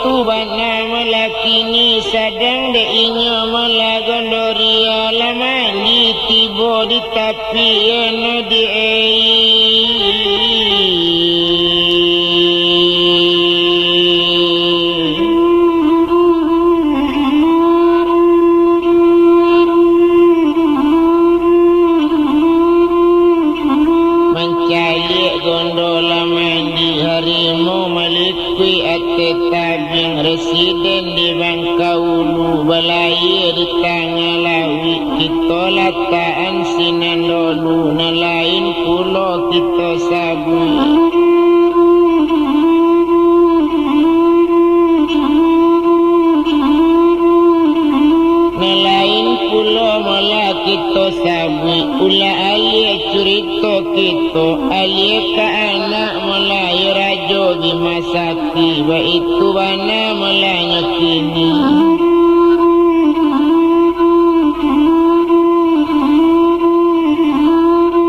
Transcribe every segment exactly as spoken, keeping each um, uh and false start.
Bana malah kini sadang dek inyo malah gondoriah, lah mandi tibo di tapi ano di ai. Mancaliak gondo lah mandi, harimau malikuik ateh tabing, residen di Bangkaulu, balayia di tangah lauik, kito latakan sinan dolu, nan lain pulo kito sabuik. Nan lain pulo malah kito sabuik, ulah alia curito kito, alia ka anak malah yo Rajo Bima Sakti, baitu bana malah nyo kini.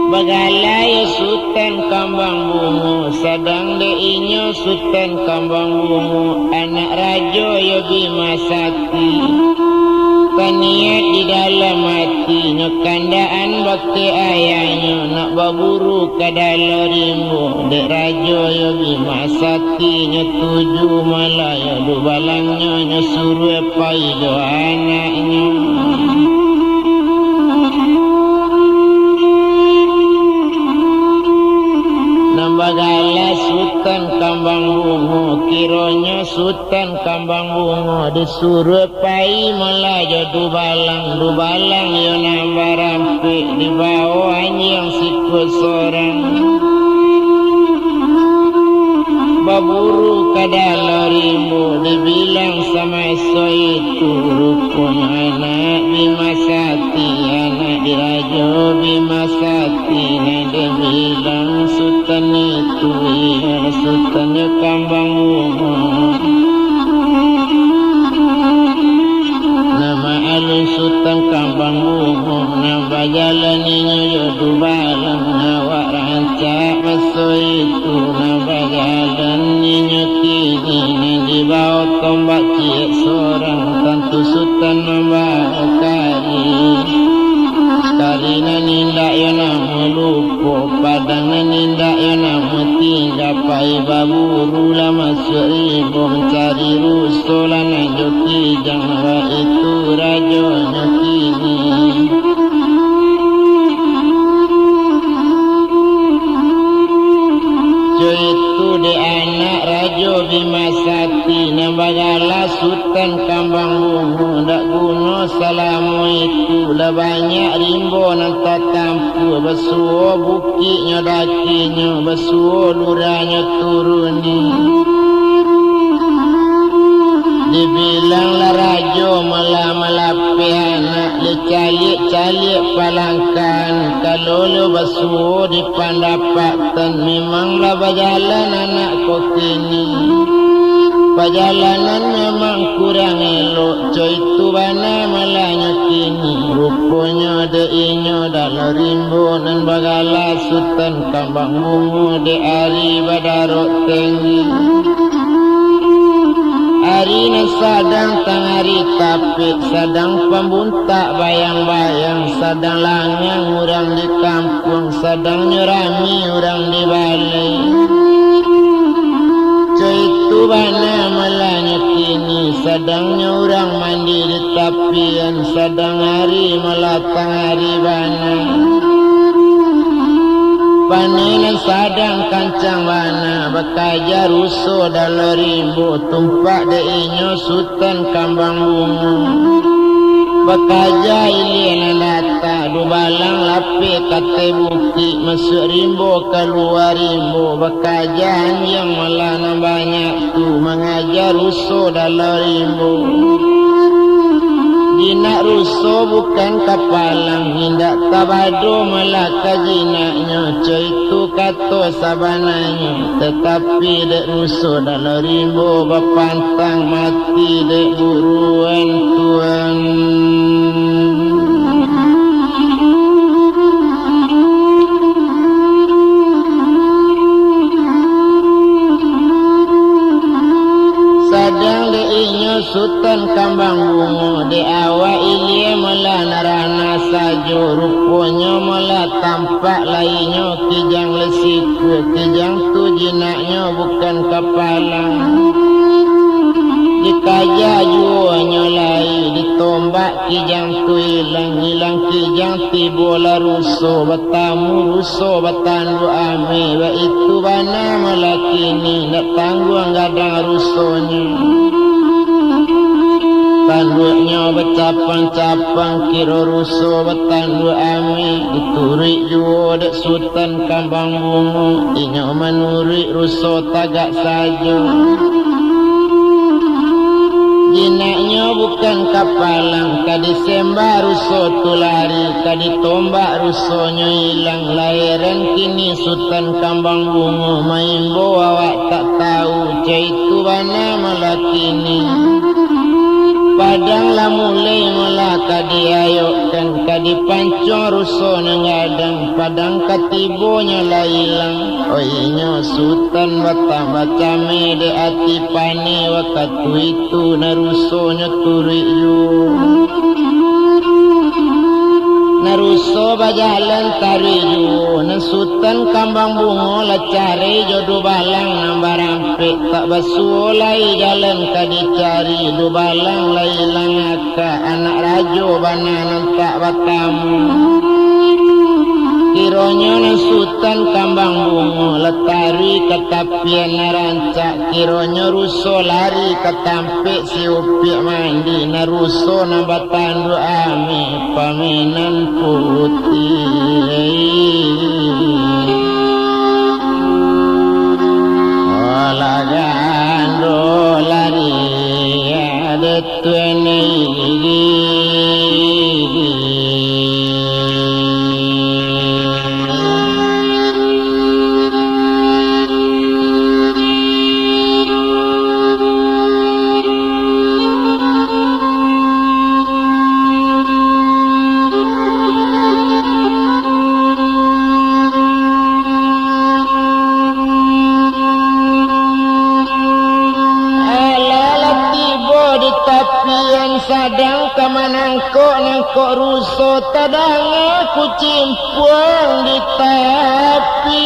Bagala yo Sutan Kambang Bungo, sadang dek inyo Sutan Kambang Bungo, anak Rajo yo Bima Sakti. Taniat di dalam ati, nyo kandakan bakeh ayahnyo, nak baburu ka dalam rimbo, dek Rajo yo Bima Sakti nyo tuju, malah yo dubalangnyo nyo suruah pai jo anaknyo. Nan bagala Sutan Kambang Bungo, kironyo Sutan Kambang Bungo disuruah pai malah jo dubalang, dubalang yo nan barampek, dibao anjiang sikua sorang. Baburu ka dalam rimbo, dibilang samaso itu, ruponyo anak Bima Sakti, anak dirajo Bima Sakti, nan dibilang Sutan itu, iyo Sutan nyo Kambang Bungo. Nama alun Sutan Kambang Bungo, nan bajalan inyo jo dubalang, awak rancak maso itu, nan bajalan inyo kini, nan dibao tombak ciek sorang, tantu Sutan mambao kari. Kari nan indak yo namo lupo, padang nan indak yo namo tingga, pai baburu lah masuak rimbo, mancari ruso lah nan jo kijang, baitu rajonyo kini. Jo itu dek anak Rajo Bima Sakti, nan bagala Sutan Kambang Bungo, dak guno salamo itu, lah banyak rimbo nan tatampuah, basuo bukiknyo dakinyo, basuo luranyo turuni. Dibilang lah rajo malah malapeh anak, dicaliak-caliak palangkahan, kalau lo basuo di pandapatan, memang lah bajalan anak ko kini. Pajalanan memang kurang elok, co itu bana malahnyo kini. Ruponyo dek inyo dalam rimbo nan bagala Sutan Kambang Bungo dek ari badarok tenggi. Ari nan sadang tangari tapek, sadang pambuntak bayang-bayang, sadang langang urang di kampuang, sadangnyo rami urang di balai. Co itu bana malahnyo kini, sadangnyo urang mandi di tapian, sadang ari malah tangari bana. Paneh nan sadang kancang bana, bakaja ruso dalam rimbo, tumpak dek inyo Sutan Kambang Bungo. Bakaja ilia nan datak, dubalang lapeh kateh bukik, masuak rimbo kalua rimbo, bakaja anjiang malah nan banyak tu, mangaja ruso dalam rimbo. Jinak ruso bukan kapalang, indak tabado malah ka jinaknyo, co itu kato sabananyo, tatapi dek ruso dalam rimbo bapantang mati dek buruan tuan. Sadang Sutan Kambang Bungo, dek awak ilia malah narana sajo, ruponyo malah tampak lainyo, kijang lai sikua, kijang tu jinaknyo bukan kapalang. Dikaja juonyo lai, ditombak kijang tu ilang, ilang kijang tibolah ruso, batamu ruso batanduak ameh, baitu bana malah kini, ndak tangguang gadang rusonyo. Tanduaknyo bacapang-capang, kiro ruso batanduak ameh, dituruik juo dek Sutan Kambang Bungo, inyo manuruik ruso tagak sajo. Jinaknyo bukan kapalang, ka disembah ruso tu lari, ka ditombak rusonyo ilang, laheran kini Sutan Kambang Bungo maimbau awak tak tahu, caitu bana malah kini. Padang lah mulai malah ka diayokkan, ka dipancuang ruso nan gadang, padang ka tibonyo lah ilang. Oinyo Sutan batambah cameh dek ati paneh, wakatu itu nan rusonyo turuik juo. Nan ruso bajalan taruih juo, nan Sutan Kambang Bungo lah carai jo dubalang nan barampek, tak basuo lai jalan ka dicari, dubalang lah ilang aka, anak rajo bana nan tak batamu. Kironyo nan Sutan Kambang Bungo lah taruih ka tapian nan rancak, kironyo ruso lari ka tampek si Upiak mandi, nan ruso nan batanduak ameh, pamenan putiah. Olah gando lari, ado tuan igi. Alah lah tibo di tapian, sadang ka manangkok-nangkok ruso, tadanga kucimpuang di tapi.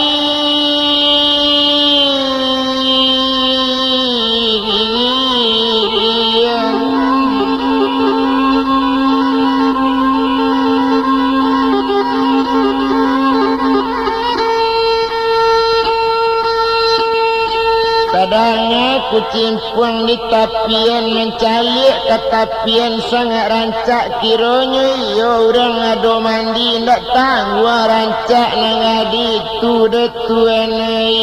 Tadanga kucimpuang di tapian, mancaliak ka tapian sangaik rancak, kironyo iyo urang ado mandi, indak tangguang rancak nan adi tu doh tuan ai.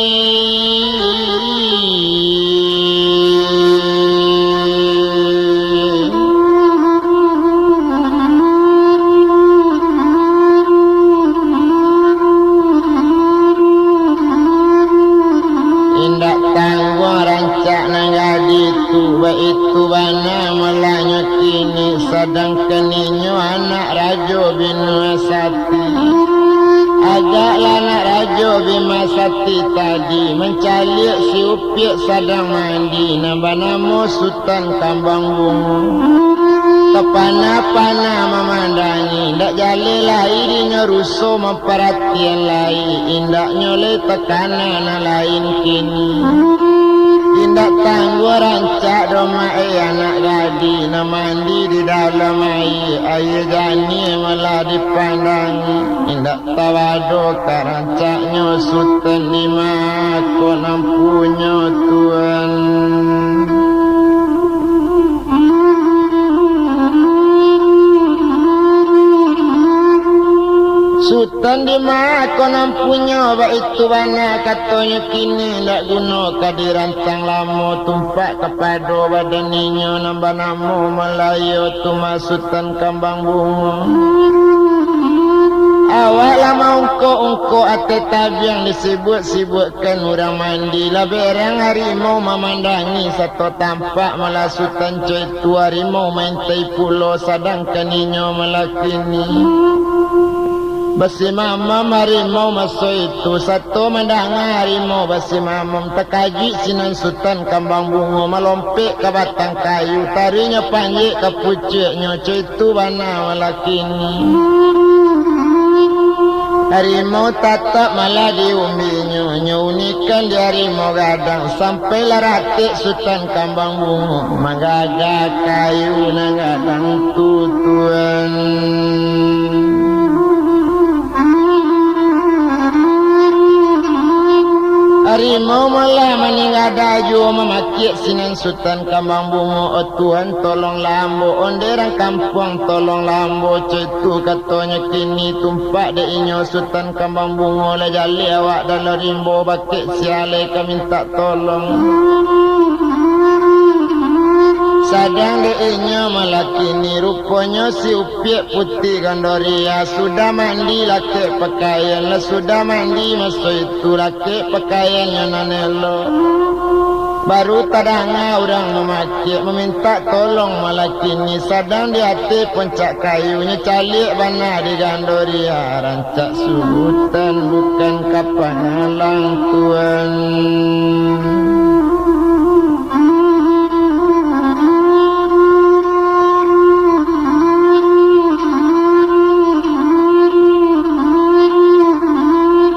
Indak tangguang rancak nan adi tu, baitu bana malah nyo kini, sadangkan inyo anak rajo binua sati. Agaklah anak rajo Bima Sati tadi mancaliak si Upiak sadang mandi, nan banamo Sutan Kambang Bungo. Tapana-pana mamandangi, ndak jaleh lai dinyo ruso mamparatian lai, indaknyo lai takana nan lain kini. Indak tangguang rancak doh mak eh anak gadih, nan mandi di dalam aia, aia janiah malah dipandangi. Indak tabado ka rancaknyo Sutan di mako nan punyo tuan. Sutan di mako nan punyo, baitu bana katonyo kini, indak guno ka dirantang lamo, tumpak kapado badan inyo nan banamo Malayo tu mah Sutan Kambang Bungo. Awak lah maungkok-ungkok ateh tabiang, disibuak-sibuakkan urang mandi. Lah berang harimau mamandangi, sato tampak malah Sutan co itu, harimau maintai pulo, sadangkan inyo malah kini. Basimamam harimau maso itu, sato mandanga harimau basimamam, takajuik sinan Sutan Kambang Bungo, malompek ka batang kayu, tarinyo panjek ka pucuaknyo, caitu bana malah kini. Harimau tatap malah diumbinyo, nyo unikan di harimau gadang, sampailah ratek Sutan Kambang Bungo, manggaga kayu nan gadang tu, Tuan. Harimau malah maningada juo mamakiak sinan Sutan Kambang Bungo, "O Tuan, tolonglah ambo, onde rang kampuang, tolonglah ambo," caitu katonyo kini. Tumpak dek inyo Sutan Kambang Bungo, lah jaleh awak dalam rimbo, bakeh sia lai ka mintak tolong. Sadang dek inyo malah kini, ruponyo si Upiak Puti Gandoria, sudah mandi lakek pakaian, lah sudah mandi maso itu lakek pakaiannyo nan elok. Baru tadanga urang mamakiak, mamintak tolong malah kini, sadang di ateh poncak kayu, nyo caliak bana di Gandoria, rancak sutan bukan ka pangalang, Tuan.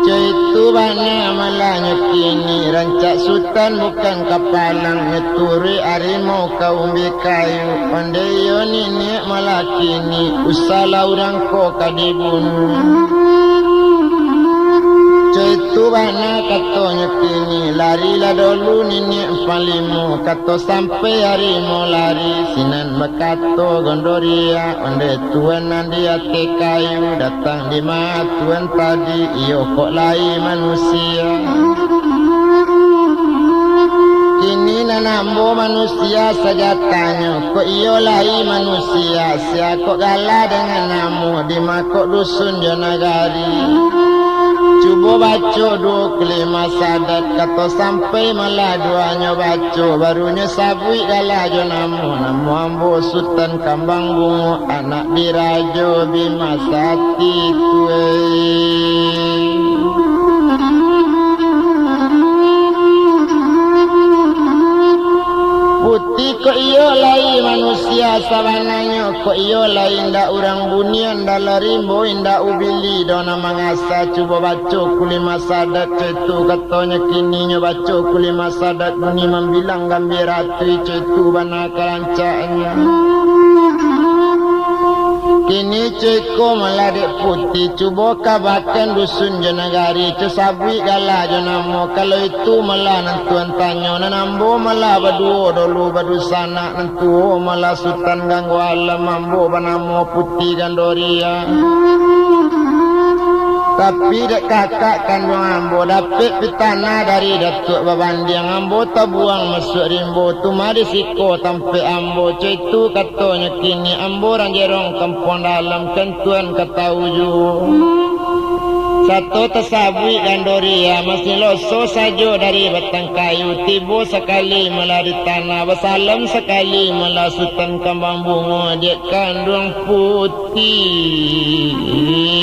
Caitu bana malahnyo kini, rancak sutan bukan ka palang, nyo turuik harimau ka umbia kayu, ondeh iyo niniak malah kini, usahlah urang ko ka dibunuah. Caitu bana katonyo kini, larilah dolu niniak Panglimo, kato sampai harimau lari, sinan bakato Gondoriah, ondeh Tuan nan di ateh kayu, datang di ma Tuan tadi, iyo kok lai manusia. Kini nan ambo manusia sajatanyo, kok iyo lai manusia, sia kok gala dangan namo, di ma kok dusun jo nagari. Cubo baco duo kalima sadat, kato sampai malah duanyo baco, barunyo sabuik gala jo namo, namo ambo Sutan Kambang Bungo, anak dirajo Bima Sati tu, eh. Puti kok iyo lai manusia sabananyo, kok iyo lai indak urang bunian, dalam rimbo indak ubili doh nan mangasa. Cubo baco kalima sadat, caitu katonyo kini, nyo baco kalima sadat bunyi mambilang gambia ratui, caitu bana karancaknyo. Kini co iko malah dek Puti, cubo kabakan dusun jo nagari, co sabuik gala jo namo, kalau itu malah nan Tuan tanyo, nan ambo malah baduo dolu badusanak, nan tuo malah Sutan Ganggo Alam, ambo banamo Puti Gandoria. Tapi dek kakak kanduang ambo, dapek pitanah dari Datuak Babandiang, ambo tabuang masuak rimbo, tu mah di siko tampek ambo, co itu katonyo kini, ambo urang Jerong Kampuang Dalam, kan Tuan ka tau juo. Sato tasabuik Gandoria, masih loso sajo dari batang kayu, tibo sakali malah di tanah, basalam sakali malah Sutan Kambang Bungo, dek kanduang Puti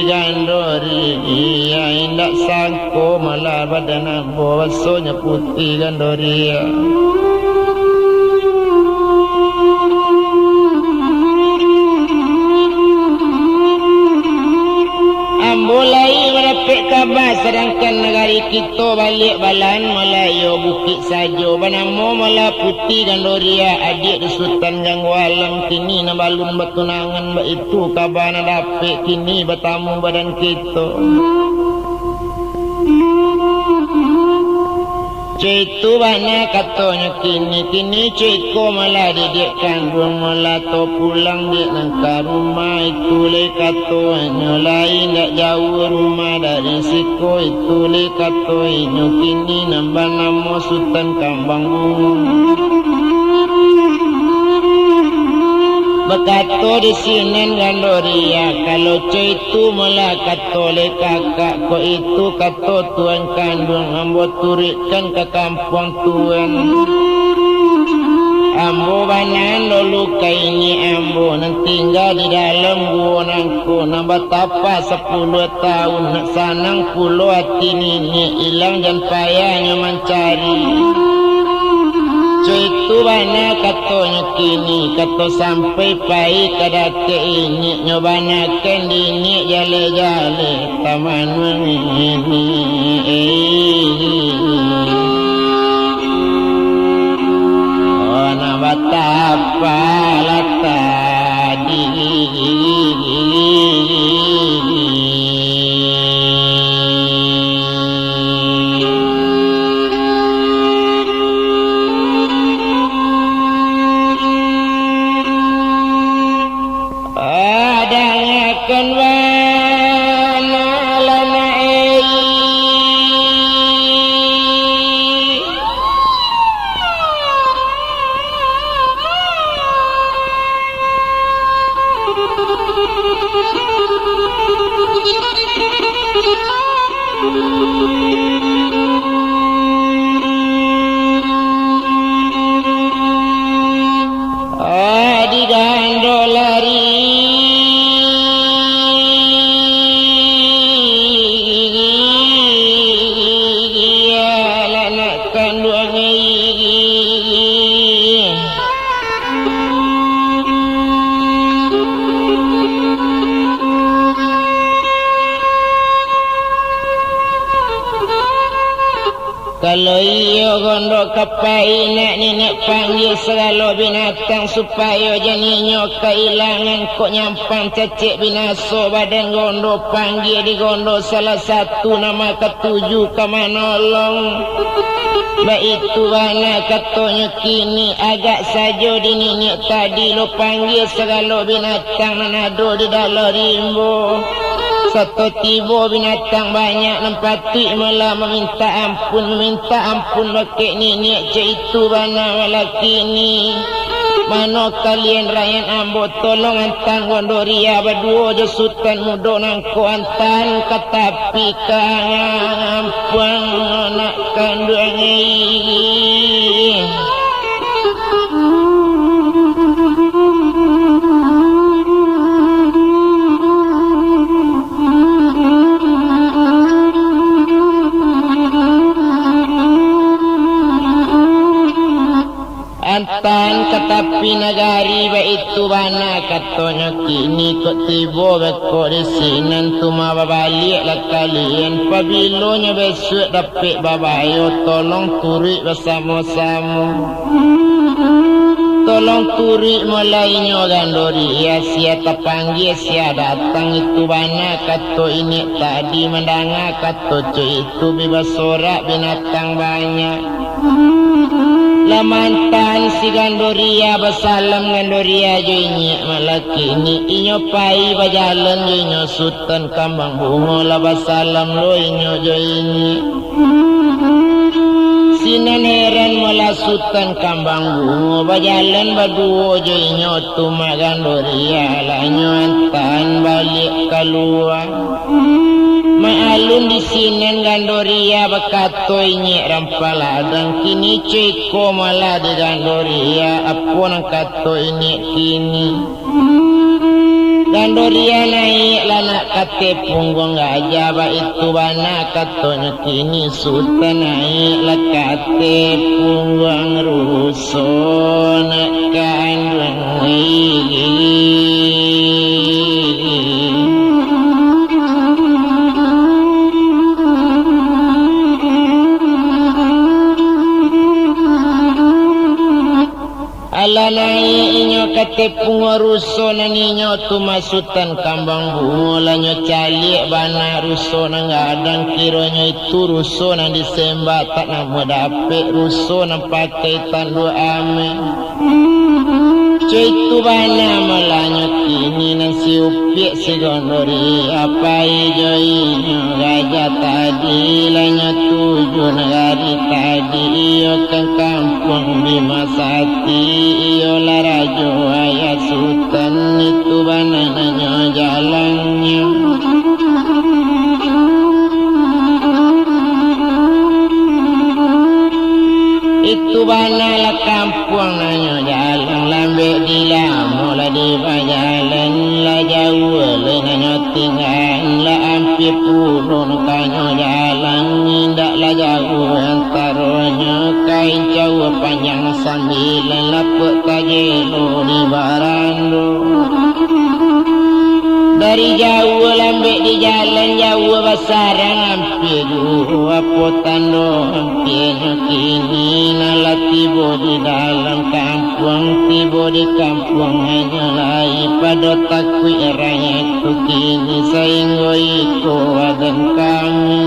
Gandoria, indak sangko malah badan ambo, basonyo Puti Gandoria. Ambo lai mandapek kaba, sadangkan nagari kito baliak balahan malah iyo bukik sajo, banamo malah Puti Gandoria, adiak di Sutan Ganggo Alam, kini nan balun batunangan, baitu kaba nan dapek kini batamu badan kito. Co itu bana katonyo kini, kini co iko malah dek kanduang, malah to pulang dek nan ka rumah, itu lai katonyo lai indak jauah rumah dari siko, itu lai kato inyo kini nan banamo Sutan Kambang Bungo. Bakato di sinan Gandoria, kalau co itu malah kato lai kakak, kok itu kato Tuan kanduang, ambo turuikkan ka kampuang Tuan. Ambo bana dulu ka inyiak ambo nan tingga di dalam guwo nangko, nan batapa sapuluah tawun, nak sanang pulo ati niniak, ilang jan payahnyo mancari. Co itu bana katonyo kini, kato sampai pai ka datiak inyiak, nyo banakan di inyiak jaleh-jaleh. Tamanuang ini, oh, nak batapa lah tadi. Adangakan bana lah nak ai. Ah, digando lari. Alah nak kanduang. Kalau iyo gondo ka pai, nak niniak panggia sagalo binatang, supayo jan inyo kailangan, kok nyampang cacek binaso badan gondo, panggia di gondo salah satu, nama katuju ka manolong. Baitu bana katonyo kini, agak sajo di niniak tadi lo panggia sagalo binatang nan ado di dalam rimbo. Sato tibo binatang banyak nan patuik malah mamintak ampun, mamintak ampun bakeh niniak, caitu bana malah kini. Mano kalian rakyat ambo, tolong antaan Gondoriah baduo jo Sutan Mudo nangko, antaan ka tapi ka ampuang nak kanduang. Antaan ka tapi nagari, baitu bana katonyo kini, kok tibo beko di sinan tu mah babaliak lah kalian. Pabilo nyo besuak dapek babayo, tolong turuik basamo-samo. Tolong turuik mulai nyo Gondoriah, sia tapanggia, sia datang, itu bana kato iniak tadi, mandanga kato co itu bi basorak binatang banyak. Lah mantan si Gondoriah basalam Gondoriah jo inyiak, malah kini inyo pai bajalan jo inyo Sutan Kambang Bungo, lah basalam lo inyo jo inyiak. Sinan heran malah Sutan Kambang Bungo bajalan baduo jo inyo tu, mak Gondoriah lah nyo antaan baliak kalua. Maklum di sinan Gondoriah bakato inyiak rampal ladang, kini co iko malah di Gondoriah, apo nan kato inyiak kini? Gondoriah naiak lah nak ka ateh pungguang gajah, baitu bana katonyo kini Sutan naiak lah ka ateh pungguang ruso nak kanduang. Alah naiak inyo ka ateh pungguang ruso nan inyo tu, mah Sutan Kambang Bungo lah nyo caliak bana ruso nan gadang, kironyo itu ruso nan disembah tak namuah dapek, ruso nan pakai tanduak ameh. Co itu bana malah nyo kini nan si Upiak si Gondoriah pai jo inyo gajah tadi, lah nyo tuju nagari tadi, iyo kan kampuang Bima Sati, iyolah rajo ayah Sutan, itu bana nan nyo jalannyo. Tu bana lah kampuang nanyo jalan, lambek di lamo lah di bajalan, lah jauah lah nanyo tingga, lah ampia pulo kanyo jalan, indak lah jauah antaronyo, kain cawah panjang sambilan, lapek tajelo di barando. Dari jauah lambek di jalan, jauah basarang ampia juo, apo tando ampianyo kini, nan lah tibo di dalam kampuang, tibo di kampuang hanyo lai, pado takuik rakyat tu kini, sainggo iko badan kami.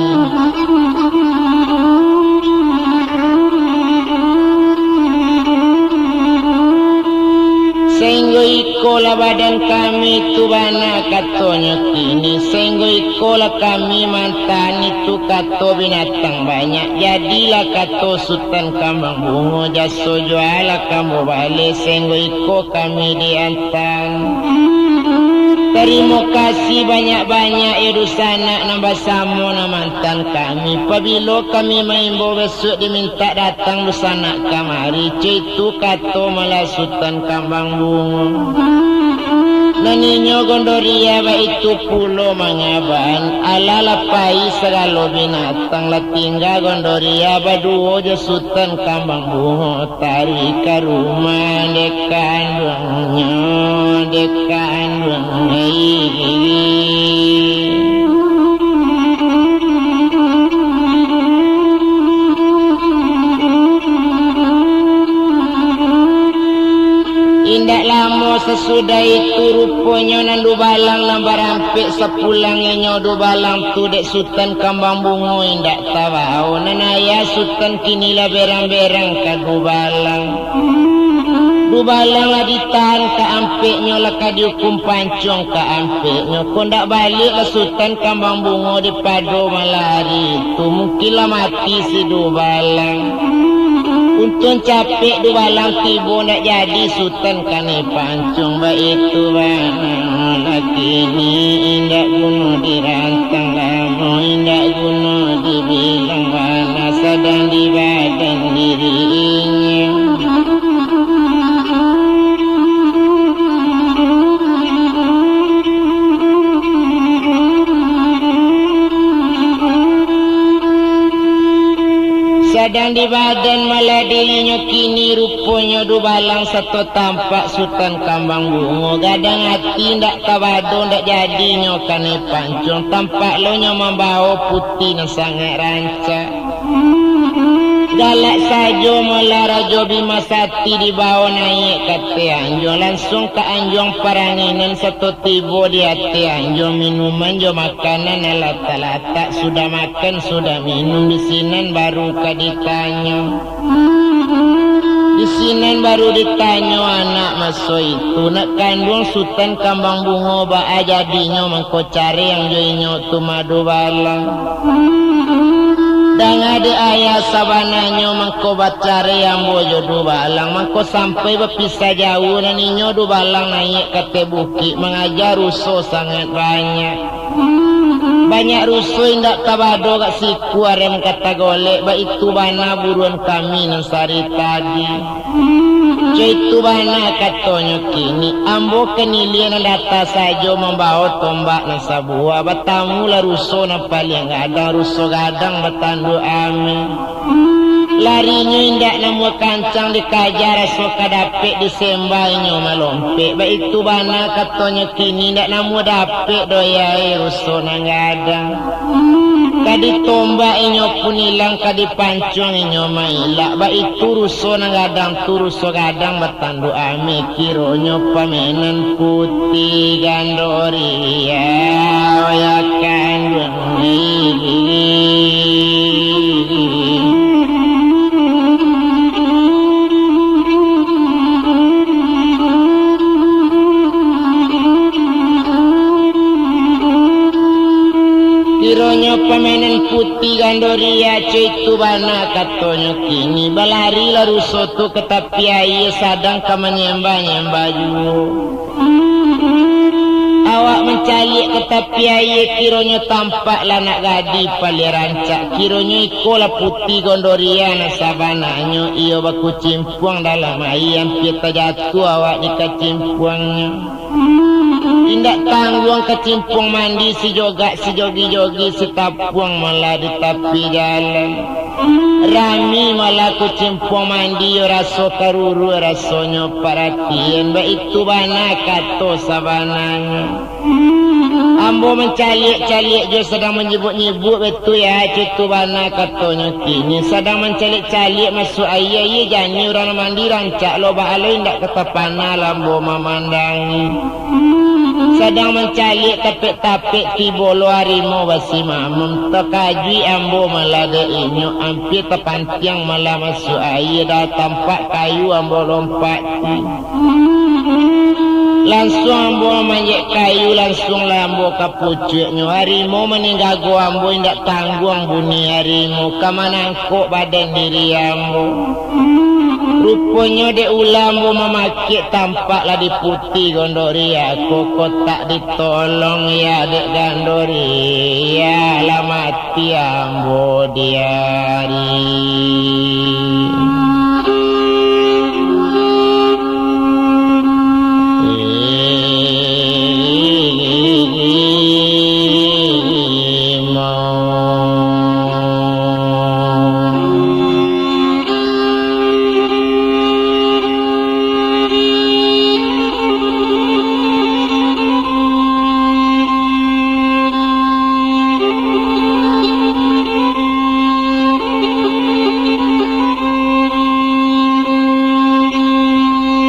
Sainggo ikolah badan kami tu bana katonyo kini, sainggo ikolah kami mantan itu kato binatang banyak, jadilah kato Sutan Kambang Bungo, jaso jualah kamo baleh, sainggo iko kami diantan. Tarimo kasih banyak-banyak, yo dunsanak nan basamo nan mantan kami, pabilo kami maimbau basuak dimintak datang dunsanak kamari, co itu kato malah Sutan Kambang Bungo. Nan inyo gondoriah baitu pulo mangaban, alah lah pai sagalo binatang, lah tingga gondoriah baduo jo Sutan Kambang Bungo, taruih ka rumah dek kanduangnyo, dek kanduang. Indak lamo sasudah itu, ruponyo nan dubalang nan barampek sapulang inyo dubalang tu dek Sutan Kambang Bungo indak tabao, nan ayah Sutan kini lah berang-berang ka dubalang. Dubalang lah ditahan ka ampeknyo, lah ka diukum pancuang ka ampeknyo. Kok ndak baliak lah Sutan Kambang Bungo di pado malam hari itu, mungkin lah mati si dubalang. Untuang capek dubalang tibo, ndak jadi Sutan kanai pancuang. Baitu bana lah kini, indak guno dirantang lamo, indak guno dibilang bana, sadang di badan diri inyo. Sadang di badan malah dirinyo kini, ruponyo dubalang sato tampak Sutan Kambang Bungo. Gadang ati indak tabado, ndak jadinyo kanai pancuang, tampak lo nyo mambao puti nan sangaik rancak. Galak sajo malah Rajo Bima Sati dibao naiak ka ateh anjuang, lansuang ka anjuang paranginan, sato tibo di ateh anjuang, minuman jo makanan alah talatak, sudah makan, sudah minum, di sinan baru ka ditanyo. Di sinan baru ditanyo anak maso itu, nak kanduang Sutan Kambang Bungo, baa jadinyo mangko caraian jo inyo tu mah dubalang. Danga dek ayah, sabananyo mangko bacarai ambo jo dubalang, mangko sampai bapisah jauah, nan inyo dubalang naiak ka ateh bukik, mangaja ruso sangaik banyak. Banyak ruso indak tabado, gak siku aram ka tagolek, baitu bana buruan kami nan sari tadi. Co itu bana katonyo kini, ambo ka ilia nan data sajo, mambao tombak nan sabuah, batamulah ruso nan paliang gadang, ruso gadang batanduak ameh. Larinyo indak namuah kancang, dikaja raso ka dapek, disemba inyo malompek, baitu bana katonyo kini, indak namuah dapek doh yai ruso nan gadang. Ka ditombak inyo pun ilang, ka dipancuang inyo mailak, baitu ruso nan gadang tu, ruso gadang batanduak ameh, kironyo pamenan puti gando riau, ya kanduang. Kironyo pamenan puti gando riau, co itu bana katonyo kini, balarilah ruso tu ka tapi aia, sadang ka manyemba-nyemba juo. Awak mancaliak ka tapi aia, kironyo tampak lah nak gadih paliang rancak. Kironyo iko lah Puti Gondoriah nan sabananyo, iyo bakucimpuang dalam aia, ampia tajatuah awak di kacimpuangnyo. Indak tangguang kacimpuang mandi, sijogak, sijogi-jogi, sitapuang malah di tapi jalan. Rami malah kacimpuang mandi, yo raso karuru rasonyo, paratian, baitu bana kato sabananyo. Ambo mancaliak-caliak jo sadang manyibuk-nyibuk, baitu ya, cutu bana katonyo kini. Sadang mancaliak-caliak masuak aia, aia jani urang nan mandi rancak lo, baa lo indak ka tapana lo ambo mamandangi. Sadang mancaliak tapek-tapek, tibo lo harimau basimamun. Takajuik ambo malah dek inyo, ampia tapantiang malah masuak aia, dah tampak kayu ambo lompati. Lansuang ambo manjek kayu, lansuanglah ambo ka pucuaknyo. Harimau maninggago ambo, indak tangguang bunyi harimau, ka manangkok badan diri ambo. Ruponyo dek ulah ambo mamakiak, tampaklah di Puti Gondoriah ko, kok tak ditolong ya dek Gondoriah, lah mati ambo di ari.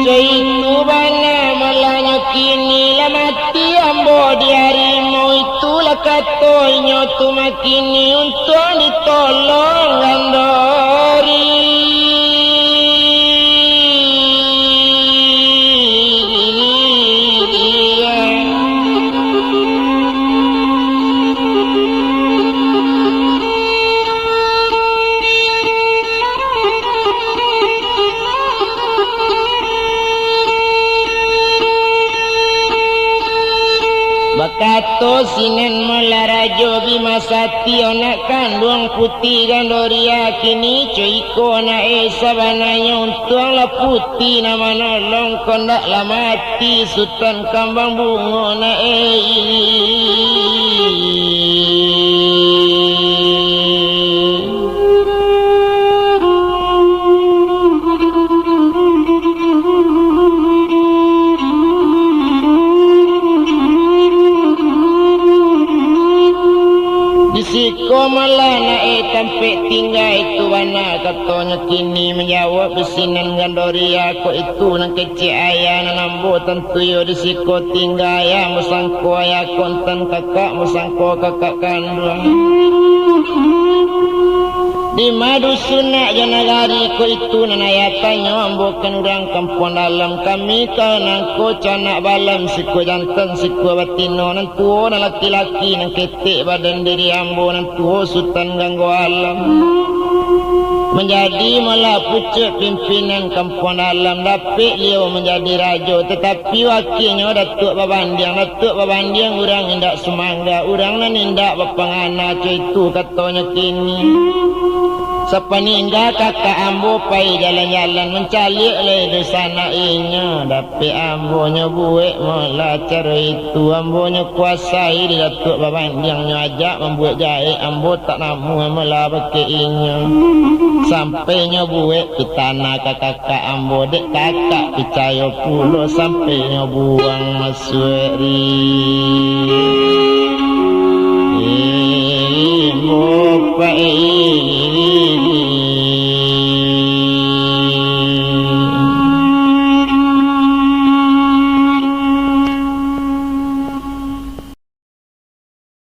Caitu bana malahnyo kini, lah mati ambo di harimau, itulah kato inyo tu, makini untuang ditolong Gandori. Bakato sinan malah Rajo Bima Satio, anak kanduang Puti Gondoriah, kini co iko anak e sabananyo, untuanglah Puti nan manolong, kok ndak lah mati Sutan Kambang Bungo, nak e. Di siko malah nak e tampek tingga, itu bana katonyo kini manjawab di sinan Gondoriah, kok itu nan kecek ayah nan ambo tantu yo di siko tingga, ayah musangko ayah kontan, kakak musangko kakak kanduang. Di ma dusun nak jo nagari ko itu nan ayah tanyo, ambo kan urang kampuang dalam, kami ka nangko canak balam, siko jantan siko batino, nan tuo nan laki-laki, nan ketek badan diri ambo, nan tuo Sutan Ganggo Alam. Manjadi malah pucuak pimpinan kampuang dalam, dapek liau manjadi rajo, tatapi wakianyo Datuak Babandiang. Datuak Babandiang urang indak sumangga, urang nan indak bapangana, co itu katonyo kini. Sapaningga kakak ambo pai jalan-jalan, mancaliak lai dunsanak inyo, dapek ambo nyo buek malah caro itu. Ambo nyo kuasai di Datuak Babandiang, nyo ajak mambuek jahek, ambo tak namuah malah bakeh inyo. Sampai nyo buek pitana ka kakak ambo, dek kakak picayo pulo, sampai nyo buang masuak ri. Ambo pai